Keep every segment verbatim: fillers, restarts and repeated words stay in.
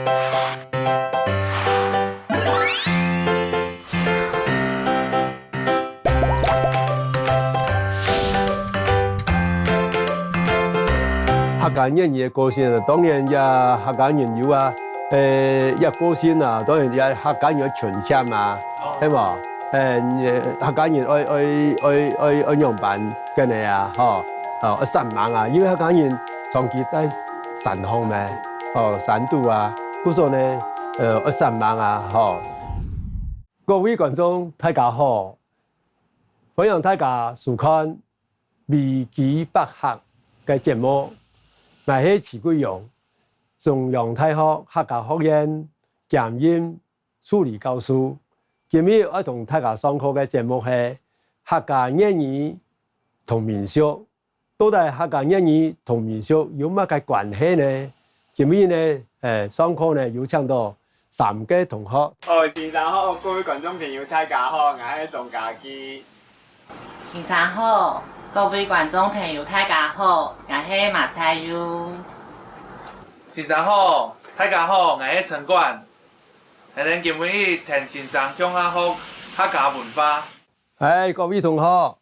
客家諺語个個性啊，當然也客家人有啊，呃，也個性啊，當然也客家人个強項啊，係無？呃，客家人愛愛愛愛愛仰般个呢啊，吼，哦，愛煞猛啊，因為客家人長期在山項咩，哦，山肚啊，故所呢，呃，愛煞猛啊，吼。各位觀眾，大家好，歡迎大家收看 維基百客个節目，𠊎係徐貴陽，中央大學客家學院兼任助理教授。今日愛同大家上課个節目係客家諺語同民俗。到底客家諺語同民俗有麼个關係呢？今日呢，誒，上課呢有請到三个同學。哦，先生好，各位觀眾朋友，大家好，𠊎係鍾家基。 先生好，各位觀眾朋友，大家好，𠊎係馬彩優。先生好，大家好，𠊎係陳冠。𠊎等今晡日同先生共下學客家文化。哎，各位同學，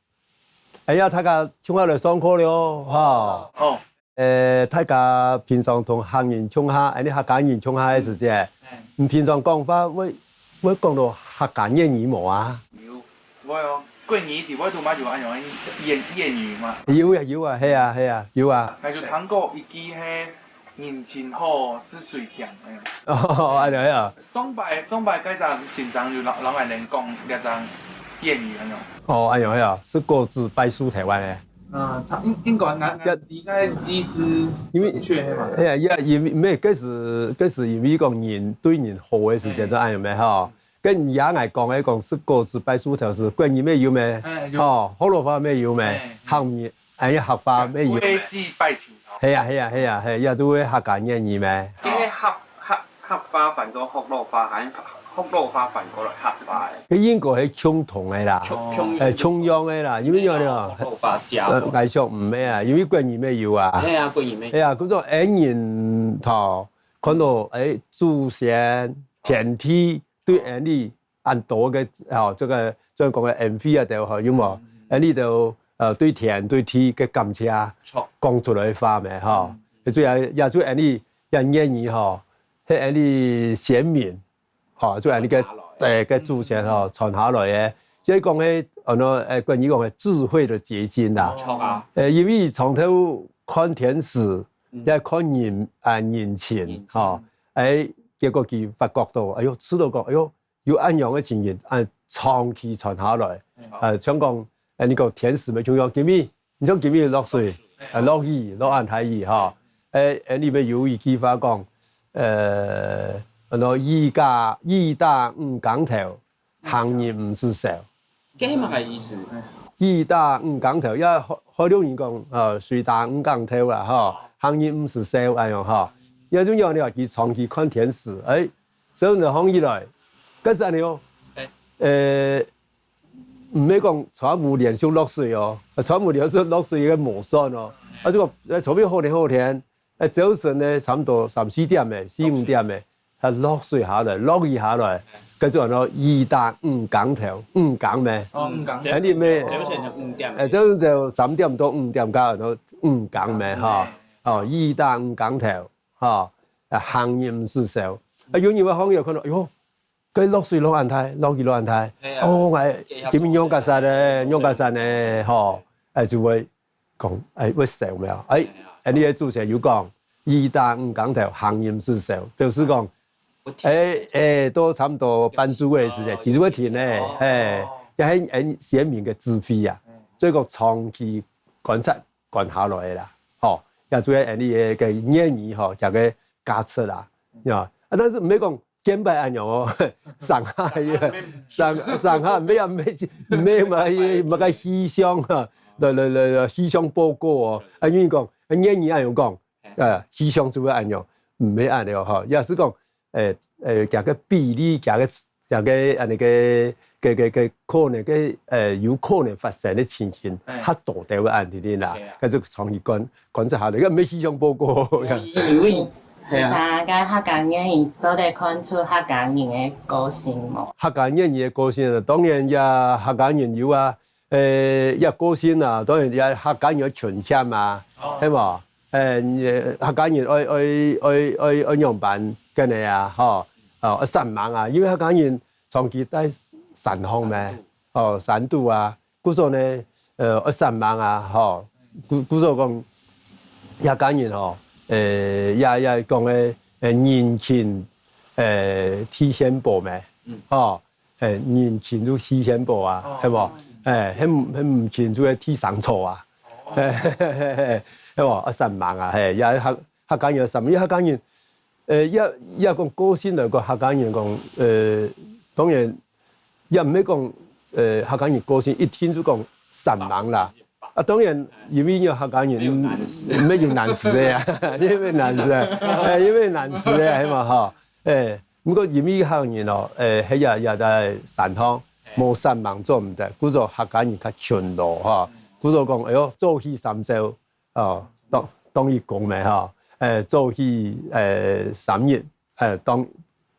哎呀，大家共下來上課了，哈。哦。 呃，大家平常同客人共下，恁呢客家人共下个時節，嗯。你平常講話會會講到客家諺語無啊？有，會哦，國語裡背肚嘛有恁樣个諺諺語嘛。有啊有啊，係啊係啊，有啊。𠊎就聽過一句係人情好，食水甜，恁樣。哦，恁樣啊。上擺上擺該隻先生就摎摎𠊎等講這隻諺語恁樣。哦，恁樣啊，食果子拜樹頭恁呢。 啊，差應應該𠊎𠊎理解意思因為正確係嘛？哎呀，也也毋係，該時該時因為講人對人好个時節，哎。就恁樣咩吼。該也𠊎講个講食果子拜樹頭係國語乜有咩？哎，有。吼，學老話乜有咩？哎，哎。客語，哎，客話乜有咩？食果子拜樹頭。係啊係啊係啊係，也都係客家諺語咩？該个客客客話翻做學老話，還學老話翻過來客話个。該應該係共同个啦。共共哎，共樣个啦，因為仰呢？學老話，家呃，話。𠊎想毋係啊，因為國語乜有啊。係啊，國語乜。係啊，故所𠊎人頭看到哎祖先天地對𠊎俚恁多个吼，這個這個講个恩惠啊，對吼，有無？𠊎俚就呃對天對地个感謝，著。講出來个話咩吼。嗯。所以也也就𠊎俚也諺語吼， 係𠊎俚先民，吼，就𠊎俚个傳下來个。對，个祖先吼，傳下來个。所以講係，呃，誒，國語講係智慧的結晶啦。著啊。誒，因為長透看天時，嗯。也看人啊人情，人情。吼，誒，結果佢發覺到，哎喲，知道講，哎喲， 有恁樣个情形，啊，長期傳下來，嗯。呃，像講，呃，你講天時乜重要，今日，你像今日落水，落水，呃，落雨，落恁大雨吼，誒，誒，裡背有一句話講，呃，安到雨打雨打五更頭，行人毋使愁。該係麼个意思？雨打五更頭，也海海陸人講，呃，水打五更頭啦吼，行人毋使愁，恁樣吼。也就講呢，佢長期看天時，誒， 所以就䟘起來，該時恁樣哦，誒。呃，毋係講全部連續落水哦，全部連續落水个無算哦。啊，這個，呃，左邊好天好天，呃，朝晨呢，差不多三四點个，四五點个，佢落水下來，落雨下來，該就安到雨打五更頭，五更咩？哦，五更。哎，你咩？朝晨就五點。呃，朝晨就三點到五點，該安到五更咩，吼。哦，雨打五更頭，吼，啊，行人毋使愁。啊，有人會䟘起來看到，哎喲， 該落水落恁大，落雨落恁大。係啊。哦，𠊎今日仰結煞呢，仰結煞呢，吼，誒，就會講，誒，會愁咩？誒，係啊。誒，你个祖先有講，雨打五更頭，行人毋使愁，表示講，誒，誒，都差不多半晝个時節，其實會停呢，哦。嘿，也係𠊎先民个智慧啊，嗯。所以講長期觀察觀下來个啦，吼，也主要𠊎俚个諺語吼，佢个價值啦，呀，啊，但是毋係講 見擺恁樣哦，上下个，上上下，毋係啊，毋係毋係嘛，麼个氣象啊，來來來來，氣象報告哦，啊，因為講，啊，諺語恁樣講，呃，氣象就會恁樣，毋係恁樣吼，也係講，誒誒，佢个比例，佢个佢个恁呢个个个个可能个，呃，有可能發生个情形，哎。較多就會恁呢啦，哎呀。該就長期觀觀察下來，該毋係氣象報告。因為對啊。其實該客家諺語做得看出客家人个個性無？客家諺語个個性啊，當然也客家人有啊，呃，也個性啊，當然也客家人有勤儉啊，哦。係無？呃，客家人愛愛愛愛愛仰般个呢啊，吼，哦，愛煞猛啊，因為客家人長期在山項咩，哦，山肚啊， 故所呢，呃，愛煞猛啊，吼。故故所講，客家人吼，呃，也也講个，呃，人勤，呃，地獻寶咩，吼，呃，人勤就地獻寶啊，係無？呃，還還毋勤就係地生草啊，係無？愛煞猛啊，係，也客客家人煞猛，因為客家人，呃，也也講個性來講，客家人講，呃，當然 也毋係講，呃，客家人個性一定就講煞猛啦。啊，當然，因為有客家人，沒有難事。沒有難事个啊，因為難事啊，哎，因為難事个，係嘛，吼。哎，毋過因為客家人哦，哎，係也也在山項，無煞猛做毋得，故所客家人較勤勞，吼。故所講，哎喲，早起三朝， 哦，當當一工咩吼，誒，早起誒三日，誒，當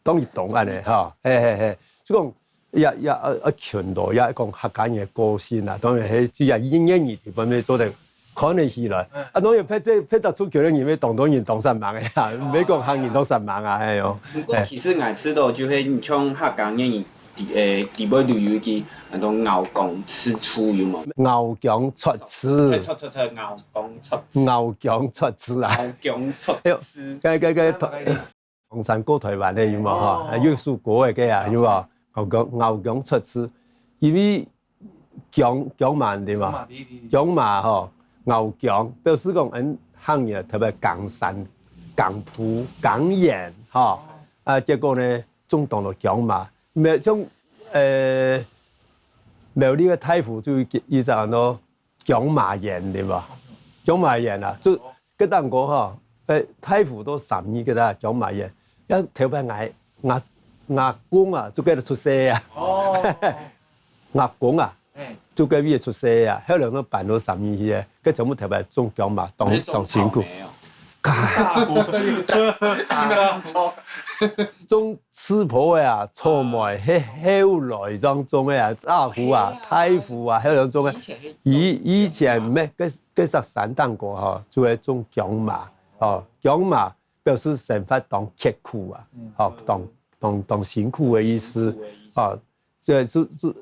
當一冬恁呢吼，嘿嘿嘿，就講也也呃呃勤勞，也講客家人个個性啊，當然係只要一言語地方面做得看得起來。啊，當然別隻別隻出去个人，也當多人當煞猛个啊，毋係講客人當煞猛啊，哎喲。毋過其實𠊎知道，就係你像客家諺語，誒，底背就有一句，安到咬薑出齒，有無？咬薑出齒。出出出，咬薑出齒。咬薑出齒啊！咬薑出哎喲，齒。該該該唐山過台灣个有無吼？哦。啊，有首歌个該啊，有無？咬薑咬薑出齒，因為薑薑嫲對無？薑嫲，對對對。薑嫲吼，咬薑，表示講，嗯，客人特別耕山、耕埔、耕園吼。啊，結果呢，種當多薑嫲，苗像，呃，苗栗个大湖就有一隻安到 薑嫲園，對無？薑嫲園啊，就該當過吼，誒，大湖到三義該搭薑嫲園，也頭擺𠊎𠊎𠊎公啊，就該度出世啊。哦。𠊎公啊，哎。就該位出世啊，後來佢搬到三義去个，該全部頭擺種薑嫲，當當辛苦。種 刺波个啊，草莓，係後來正種个啊，大湖啊、大湖啊，後來種个。以以前咩，該該隻山頂高吼，就會種薑嫲，吼，薑嫲表示生活當刻苦啊，吼，當當當辛苦个意思，吼。 所以就就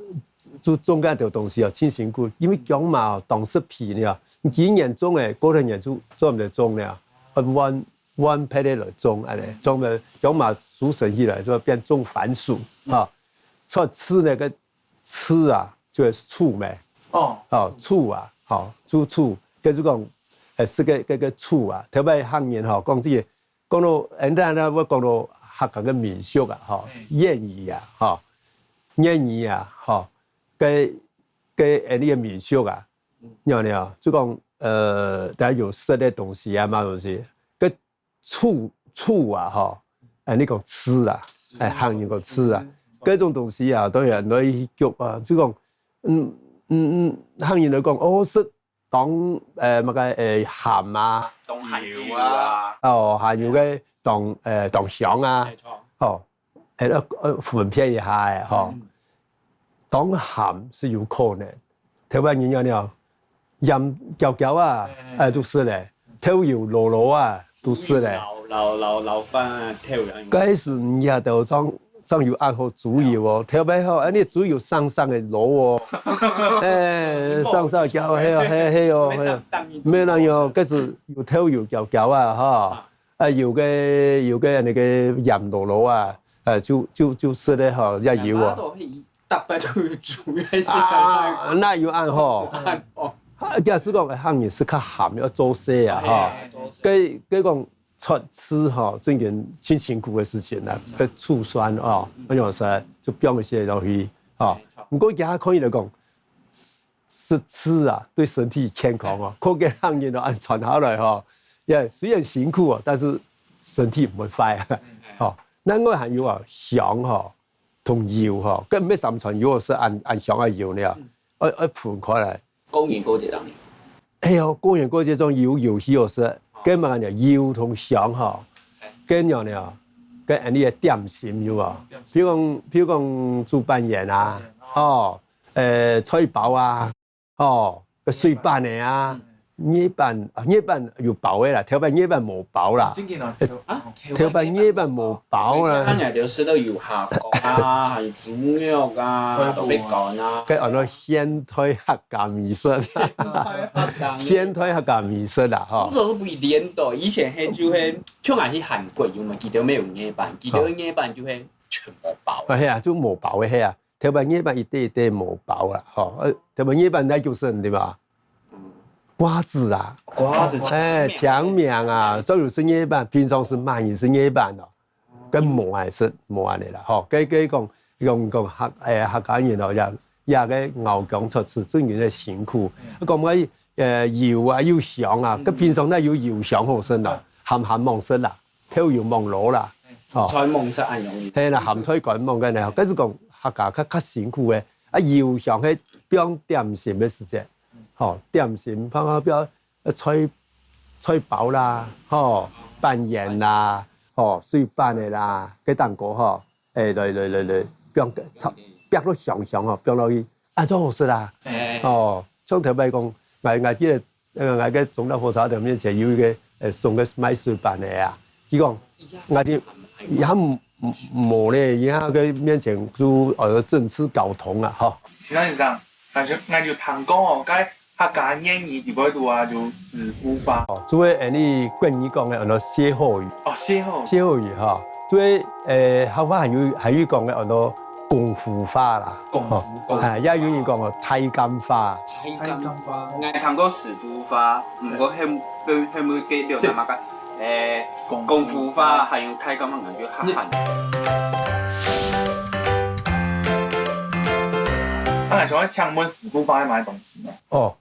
就種該兜東西哦，盡辛苦，因為薑嫲哦，當食皮呢，你今年種个，過兩年就做毋得種了，愛換換別个來種，恁呢，種个薑嫲收成起來就變種番薯，哈。出齒呢，該齒啊，就係蛀咩，哦，哦，蛀啊，吼，蛀蛀，該就講，誒，係个該个蛀啊，特別客人吼，講這个 講到，現在呢，𠊎講到客家个民俗啊，吼，諺語啊，吼，諺語啊，吼，該該𠊎俚个民俗啊，你看呢，就講，呃，大家有食个東西啊，麼東西，該蛀蛀啊，吼，誒，你講齒啊，誒，客人講齒啊，該種東西啊，當然來去逐啊，就講，嗯嗯嗯，客人來講，哦，食 當，呃，麼个，呃，鹹啊，當鹹油啊，哦，鹹油个當，呃，當香啊，吼，呃，呃，分辨一下誒，吼。當鹹係有可能，頭擺人講了，鹽攪攪啊，誒，都食咧，豆油落落啊，都食咧。老老老老飯啊，豆油。該時你也都裝 正有恁好豬油哦，頭擺吼，恁呢豬油生生个落哦，誒，生生个，係哦，係係哦，係哦，無人用，該時有豆油攪攪啊，吼，啊，有个有个恁呢个鹽落落啊，誒，就就就食咧吼，也有啊。逐擺都有煮，還係啊，那有恁好。啊，假使講客人係較鹹，愛做事啊，吼，該該講 出齒吼，真个盡辛苦个事情啊，个醋酸哦，哎喲，實在就放一些落去吼。毋過其他可以來講，食食醋啊，對身體健康哦，靠个客人哦，恁傳下來吼，也雖然辛苦哦，但是身體毋會壞啊。吼，另外還有啊，香吼，同油吼，該毋係三餐油哦，係恁恁香个油呢，愛愛分開來。 過年過節當中。哎喲，過年過節種油油去哦，係，該麼个呢？油同香吼，跟樣呢，跟恁呢个點心有無？比如講，比如講煮粄圓啊，哦，呃，菜包啊，哦，个水粄个啊，月粄，啊，月粄有包个啦，頭擺月粄無包啦。正經哦，啊，頭擺月粄無包啦。那你就食到有蝦公啊，還有豬肉啊，都被趕啊。該安到現代客家美食，現代客家美食啦，吼。那時候是不一樣的，以前係就係，像𠊎去韓國，有無？佢兜無有月粄，佢兜个月粄就係全部包。啊，係啊，就無包个，係啊。頭擺月粄一垤一垤無包啦，吼。呃，頭擺月粄來就係，對吧？瓜子啊，瓜子，哎，強強啊，就有食月粄，平常時嘛有食月粄哦。 該無愛食，無恁呢啦，吼。該，該講，用講客，誒，客家人哦，也，也个熬工出食，真正个辛苦。講个，呃，油啊，又香啊，該平常哪有油香好食啦，鹹鹹罔食啦，豆油罔落啦，吼。菜罔食恁容易。係啦，鹹菜乾罔个呢，該係講客家較，較辛苦个，啊，油香係放點心个時節，吼，點心，放，放，放，呃，菜，菜包啦，吼，粄圓啦，吼，水粄个啦，該蛋糕吼，誒，來，來，來，來，放炒，煏到香香吼，放落去，啊，就好食啦。哦，像頭擺講，𠊎，𠊎記得，呃，𠊎个中壢火車頭面前有一個，呃，送个賣水粄个啊，佢講，𠊎个，佢還無，無咧，佢个面前就，呃，政治交通啊，吼。先生，先生， 但是𠊎有聽講哦，該客家諺語裡背肚啊，有師傅話。哦，就係𠊎俚國語講个安到歇後語。哦，歇後語。歇後語哈，就係，誒，客話還有，還有講个安到功夫話啦。功夫，哦，功夫。哎，也有人講哦，太監話。太監話。𠊎聽過師傅話，毋過係，係，係毋係該兩個麼个？誒，功夫話還有太監話，感覺較像。 啊，𠊎想愛請問師傅話係麼个東西呢？哦，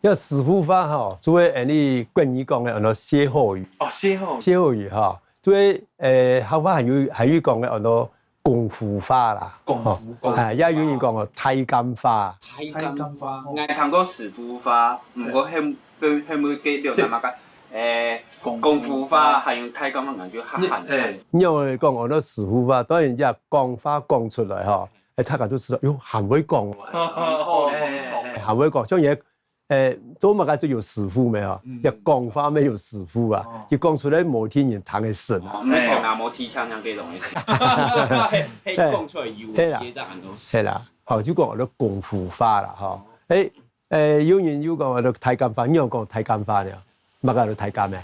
這師傅話吼，就係𠊎俚國語講个安到歇後語。哦，歇後語。歇後語哈，就係，誒，客話還有，還有講个安到功夫話啦。功夫，吼，功夫。哎，也有人講哦，太監話。太監話。太監話。𠊎聽過師傅話，毋過係，係，係毋係該兩個麼个？誒，功夫話還有太監話，感覺較像。哎。你愛講安到師傅話，當然也講話講出來吼， 哎，大家都知道，喲，還會講哦。哦，哦，哦。還會講，像也，哎，做麼个就有師傅無啊？嗯。也講話無有師傅啊，哦。佢講出來無聽人聽得識啊。哦，無頭腦，無提槍，像這種意思。嘿，嘿，講出來有，係啦。這樣很多事。係啦，好，就講安到功夫話啦，吼。哎， 誒，有人有講安到太監話，你有講太監話呢？麼个安到太監呢？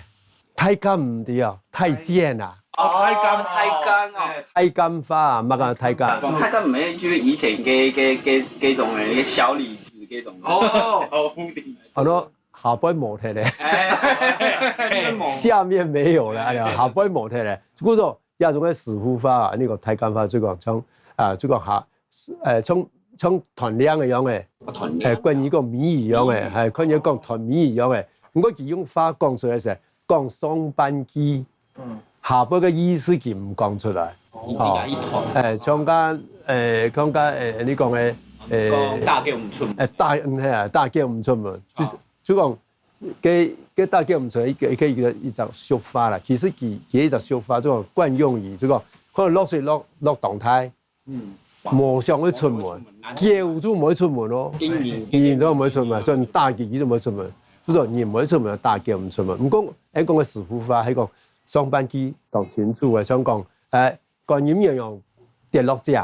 太監毋著啊，太監啊。哦，太監，太監哦。太監話啊，麼个安到太監？太監毋係就係以前該，該，該，該種个小李子該種。哦，小李子。安到下背無忒咧。哎，哎，哎，哎，下面沒有了，哎呀，下背無忒咧。故所 這種个師傅話啊，你講太監話，就講像，啊，就講下，呃，像，像斷令个樣个，哦，斷令。哎，國語講謎語樣个，嗯。哎，國語講斷謎語樣个。毋過佢用話講出來時，講上半句，嗯。下背个意思佢毋講出來。哦。佢自家一斷。哎，像該，哎，像該，哎，你講个，哎，講打狗毋出門。哎，打，嗯，係啊，打狗毋出門，就，啊。就講 該，該打狗毋出門，一個，一個，一個，一隻俗話啦。其實佢，佢一隻俗話，這種慣用語，這個可能落水落，落當大，嗯。無想愛出門，狗就毋會出門咯。人都毋會出門，所以你打佢，佢就毋會出門。就說人毋會出門，打狗毋出門。毋過，𠊎講个師傅話，係講上半句當清楚个，像講，哎，觀音娘娘跌落井，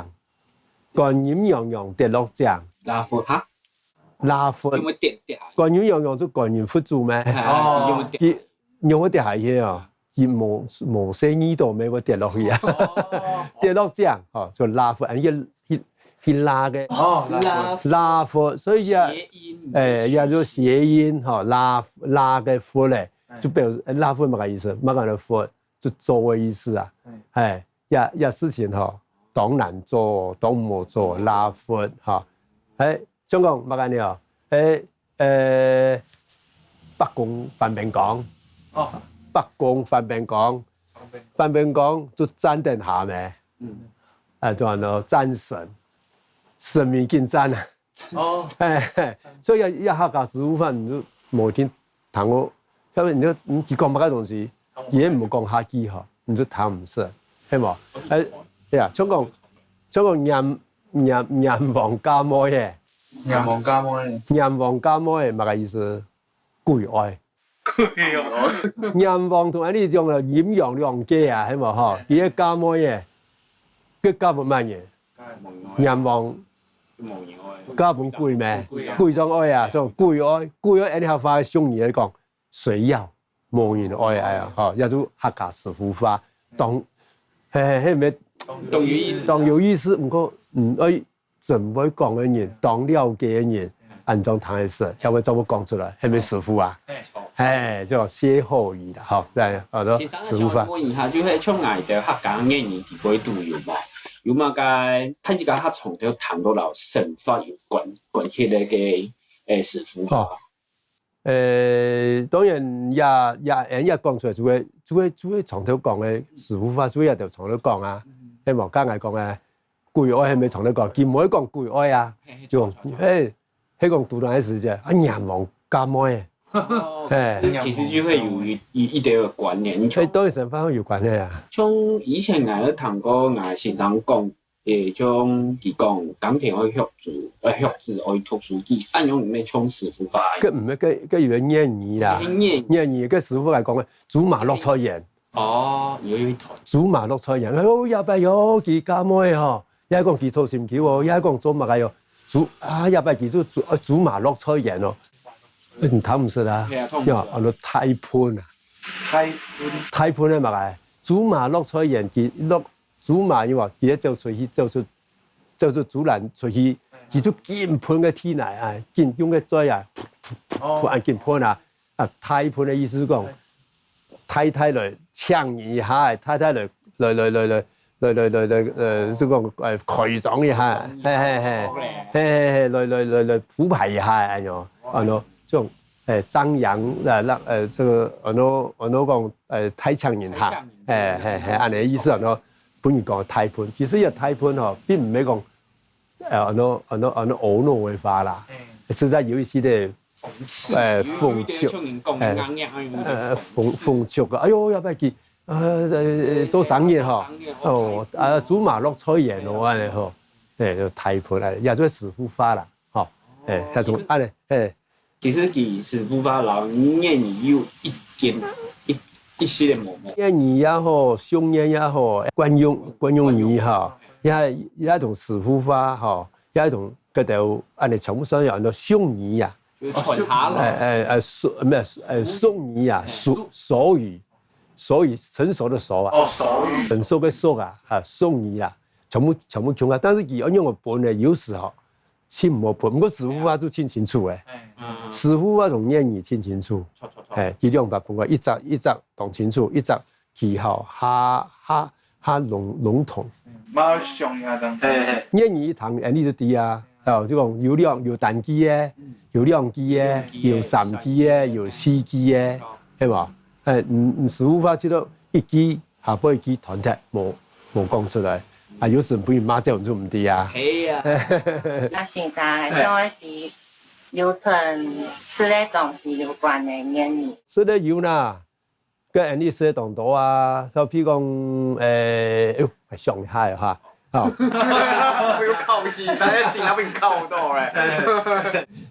觀音娘娘跌落井。拉佛哈？拉佛。因為跌，跌下去。觀音娘娘就觀音佛祖咩？哎，哦。因為跌。佢仰會跌下去啊？佢無，無細義到咩會跌落去啊？哦。跌落井，吼，就拉佛，哎，去，去，去拉个。哦，拉佛。拉佛，所以啊，諧音。哎，也就諧音，吼，拉，拉个佛咧，哎。就表示，哎，拉佛麼个意思？麼个个佛？就做个意思啊。哎。哎。 這，這事情吼，當難做，當毋好做，拉佛吼。哎，像講麼个呢？哎，呃，伯公范炳光，哦。伯公范炳光，范炳光就站等下咩？嗯。啊，就安到戰神，神明緊站啊。 哦。哎，哎，所以這，這客家師傅話，你就無聽，聽過，要不然你就，你，佢講麼个東西，佢也毋講下句吼，你就聽毋識，係無？哎，對啊，像講，像講閻，閻，閻王嫁妹仔，閻王嫁妹仔，閻王嫁妹仔，麼个意思？鬼哀。鬼哀。閻王同𫣆俚講个陰陽兩界啊，係無吼？佢个嫁妹仔，佢嫁分麼人？閻王嫁分鬼咩？鬼啊。鬼正哀啊，所以鬼哀，鬼哀，𫣆俚客話俗語來講， 誰要無人哀啊，吼，也就客家師傅話，當，嘿，嘿，係毋係當有意思，當有意思，毋過，嗯，愛真會講个人，當了解个人，恁樣聽會識，也會做得講出來，係毋係師傅啊？嘿，就歇後語啦，吼，再，好的，師傅話。先生，想問一下，就係像𠊎兜客家諺語裡背肚有無？有麼个大自家較常都談到摎生活有關，關係个，誒，師傅話？哦。 呃，當然也，也，也講出來，就係，就係，就係常頭講个師傅話，就係也就常頭講啊。係無？剛才講个，鬼哀係毋係常頭講？佢毋會講鬼哀啊，就，係，係講堵著个時節，啊，閻王嫁妹仔，係。其實就會有一，一，一點个關聯。所以當然生活有關係啊。像以前𠊎有聽過𠊎先生講， 誒，像佢講耕田愛畜豬，愛畜子，愛讀書記，恁樣毋係像師傅話。該毋係，該，該有个諺語啦。諺語。諺語，該師傅來講个，豬嫲落菜園。哦，有，有一段。豬嫲落菜園，哎喲，這擺喲，佢嫁妹吼，也講佢操心佢哦，也講做麼个喲，豬，啊，這擺佢就豬，呃，豬嫲落菜園哦。你聽毋識啊？係啊，聽毋識啊。呀，安到大盆啊。大盆。大盆个麼个？豬嫲落菜園，佢落 豬嫲因為佢愛走出去，走出，走出豬欄出去，佢就緊歕个地泥啊，緊用个嘴啊，噗，噗，噗，噗，恁緊歕啊。啊，大盆个意思係講，大大來請人一下，大大來，來，來，呃，就講，呃，開張一下，嘿，嘿，嘿，嘿，嘿，嘿，來，來，來，來鋪排一下，恁樣，恁樣，這種，誒，張揚，呃，讓，呃，這個，恁樣，恁樣講，呃，大請人哈，大請人。誒，嘿，嘿，恁樣个意思，恁樣。 分人講大盆，其實這大盆吼，並毋係講，呃，恁樣，恁樣，恁樣阿腦个話啦，實在有一息个，誒，風趣，誒，風，風趣个，哎喲，這擺佢，呃，做生意吼，哦，啊，豬嫲落菜園哦，恁樣吼，誒，就大盆啊，也就師傅話啦，吼，誒，也就恁樣，誒。 其實佢師傅話摎諺語有一點，一，一息个無無。諺語也好，俗語也好，慣用，慣用語吼，也，也同師傅話吼，也同該兜恁樣全部算有安到俗語啊。就傳下來。誒，誒，誒，俗，毋係，誒，俗語啊，誒，俗，俗語，俗語，成熟个熟啊。哦，熟語。成熟个熟啊，啊，俗語啊，全部，全部共下。但是佢愛用个本呢，有時吼， 盡無分，毋過師傅話就盡清楚誒。師傅話同諺語盡清楚，誒，佢兩把分開，一隻一隻當清楚，一隻記號較較較籠籠統。嘛想一下這樣。諺語聽，誒，你就知啊，哦，就講有兩有單句誒，有兩句誒，有三句誒，有四句誒，係無？誒，嗯嗯，師傅話就到一句 下背佢斷忒，無無講出來，啊，有時分人罵這樣就毋對啊。係啊。啊，先生，想愛知有同食个東西有關个諺語。食个有啦，該𫣆俚食个當多啊，像譬如講，誒，哎喲，想一下哈，啊。有考試，大家心那邊考到咧。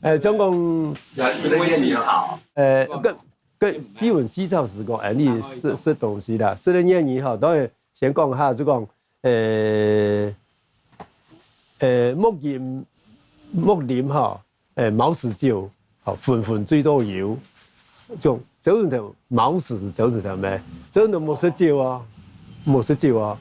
誒，像講，西文西草。誒，該 該西文西草係講，誒，你食食東西啦，食个諺語吼，當然先講下，就講，誒誒，莫啉莫啉吼，誒，茅屎酒，吼，葷葷醉倒油，種朝晨頭茅屎係朝晨頭咩？朝晨頭莫食酒哦，莫食酒哦，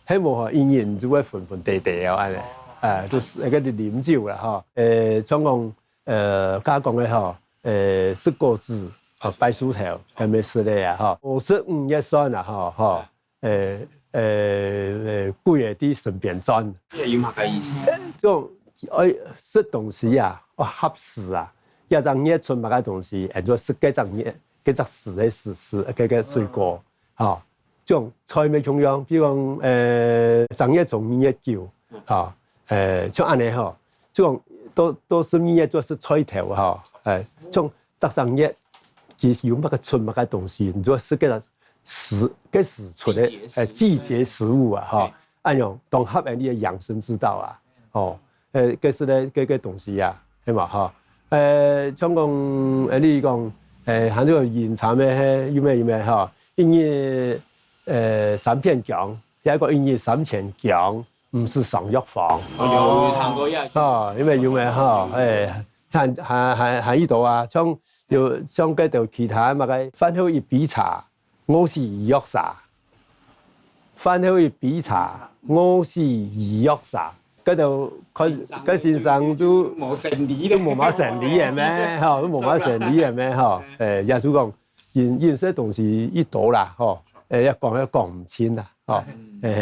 係無吼，一日就會昏昏地地哦，恁樣，誒，就係該个啉酒啦吼，誒，像講 呃，家講个吼，呃，食果子，哦，拜樹頭，還無食个啊，吼。五十五日算啊，吼，吼，呃，呃，呃，鬼仔在身邊轉。這有麼个意思？這種，哎，食東西啊，哦，合時啊，這隻月出麼个東西，安到食該隻月，該隻時个時，時，該个水果，吼。 種菜乜共樣，比如講，呃，正月蔥、二月韭，吼，呃，像恁樣吼，這種到到十二月就食菜頭吼，誒，像逐正月其實有麼个出麼个東西，你就食該隻時个時出个季節食物，呃，季節食物啊，吼，對。恁樣當合𠊎俚个養生之道啊，吼，呃，个係咧，个个東西啊，係嘛，吼，呃，像講，呃，你講，呃，還有飲茶咩，嘿，有咩有咩吼，一日，呃，三片薑，抑係講一日三錢薑，毋使上藥房。哦，有，有聽過呀。哦，有咩有咩吼，哎，還還還還有多啊，像有像該兜其他麼个飯後一杯茶， 餓死醫藥儕，飯後一杯茶，餓死醫藥儕，該兜看，該先生就無生理，就無麼生理个咩，吼，都無麼生理个咩，吼，誒，也就講飲飲食東西一多啦，吼，誒，也講也講毋清啦，吼，嘿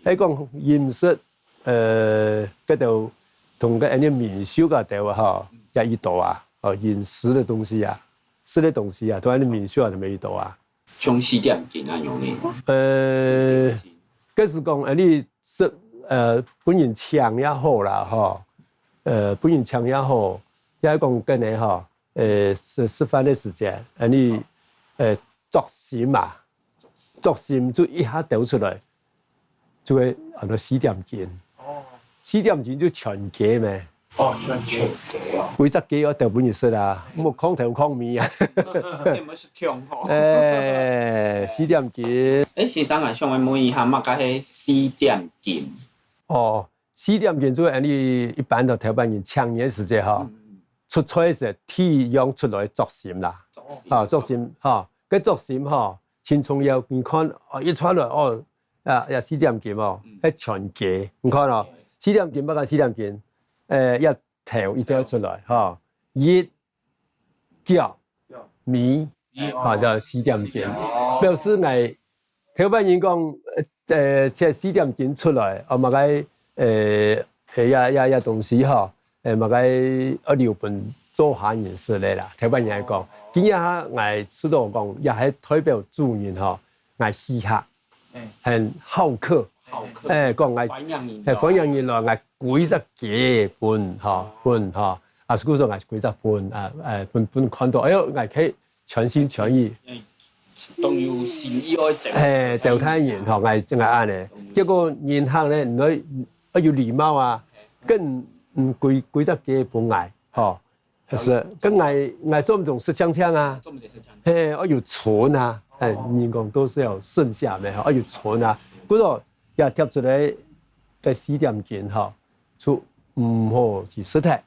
嘿，係講飲食，呃，該兜同个恁樣民宿該兜啊，吼，也一多啊，哦，飲食个東西啊，食个東西啊，同恁樣民宿啊，都乜一多啊。 像四點斤恁樣呢？呃，該係講，呃，你食，呃，分人請也好啦，吼，呃，分人請也好，也係講跟个吼，呃，食食飯个時節，呃，你，呃，作盅嘛，作盅就一下倒出來，就會安到四點斤。哦，四點斤就全雞咩？ 哦，全全雞哦。歸隻雞愛倒分你食啊，莫囥頭囥尾啊。你毋係囥吼。誒，四點斤。誒，先生啊，想愛問一下，麼个係四點斤？哦，四點斤就係你一般个頭擺人請人个時節吼，出菜時第一樣出來作盅啦。作盅。啊，作盅吼，該作盅吼，盡重要。你看，哦，一出來哦，啊，也四點斤哦，該全雞。你看哦，四點斤，麼个四點斤？誒，也 頭一定愛出來，吼，一、腳、尾，吼，就四點斤。表示𠊎頭擺人講，呃，這四點斤出來，哦，麼个，呃，呃，呀呀呀東西吼，呃，麼个愛留分灶下人食个啦。頭擺人來講，今日哈𠊎知道講，也係代表主人吼，𠊎稀客，很好客，好客，誒，講𠊎，歡迎人，誒，歡迎人來，𠊎 歸隻雞分，吼，分，吼。啊，故所𠊎歸隻分，啊，誒，分分看到，哎喲，𠊎可以全心全意。當有心意愛招，誒，招待人，吼，𠊎真係恁呢。結果人客呢，你愛愛有禮貌啊，跟嗯歸歸隻雞分𠊎，吼，係，跟𠊎𠊎做毋得食淨淨啊，做毋得食淨淨。嘿，愛有存啊，誒，人講都係有剩下咩，吼，愛有存啊。故所 也貼出來个四點斤吼，就毋好去食忒，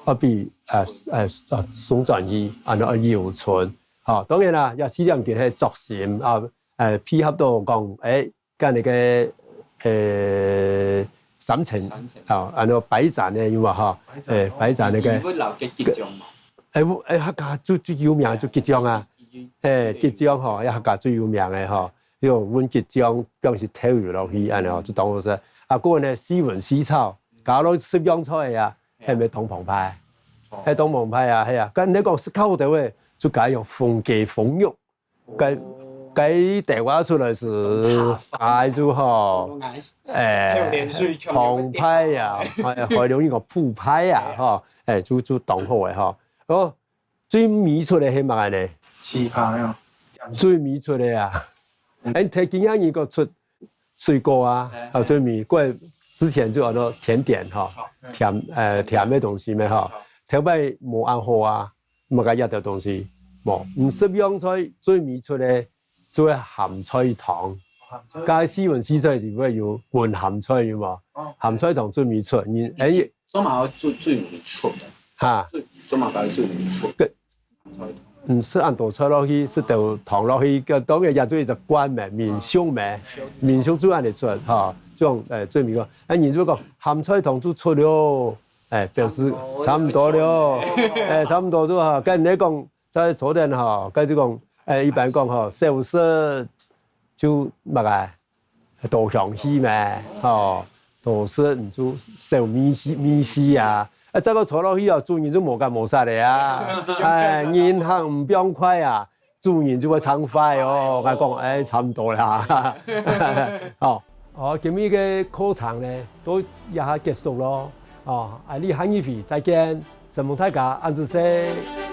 愛分啊啊啊送轉去，恁樣愛留存。吼，當然啦，這四點斤係作盅啊，誒，配合到講，誒，跟該个誒三層，三層。啊，恁樣擺盞个有無吼？擺盞，誒，擺盞該个，佢會留个桔醬嘛。誒，誒，客家最最有名就桔醬啊，誒，桔醬吼，也客家最有名个吼。 用搵桔醬，放兜豆油落去，恁樣吼，就當好食。啊，過呢，四炆四炒，加落十樣菜啊，係毋係當澎湃？係當澎湃啊，係啊。該你講食較好个，就加用紅雞紅肉，該該豆芽出來係，哎，就吼，誒，澎湃啊，海海龍一個澎湃啊，吼，誒，就就當好个吼。哦， 最尾出个係麼个呢？粢粑啊。最尾出个啊，嗯。誒，你睇今日人个出水果啊，誒，啊，最尾，過之前就安到甜點吼，好。甜，呃，甜个東西咩吼，好。頭擺無恁好啊，麼个一兜東西，無，你十樣菜最尾出个就係鹹菜湯，鹹菜。該四炆四炒裡背有混鹹菜有無？哦。鹹菜湯最尾出，你，誒， 做麼个最最尾出个？哈。最做麼个最尾出？个，嗯，食恁多菜落去，食兜湯落去，个當然也做一隻慣咩，民俗咩，民俗就恁樣出吼。這種，誒，最尾个，啊，人就講鹹菜湯就出了，誒，表示差毋多了，誒，差毋多就吼。該你講，再坐等吼，該就講，誒，一般講吼，少食就麼个？ 多香氣咩，吼，多食你就少味緒味緒啊。啊，再過坐落去哦，主人就無乾無淨个啊。誒，人客毋放快啊，主人就會暢快哦。𠊎講，誒，差毋多啦。吼，哦，今日个課程呢，到這下結束咯。哦，啊，你下一回再見，承蒙大家，恁仔細。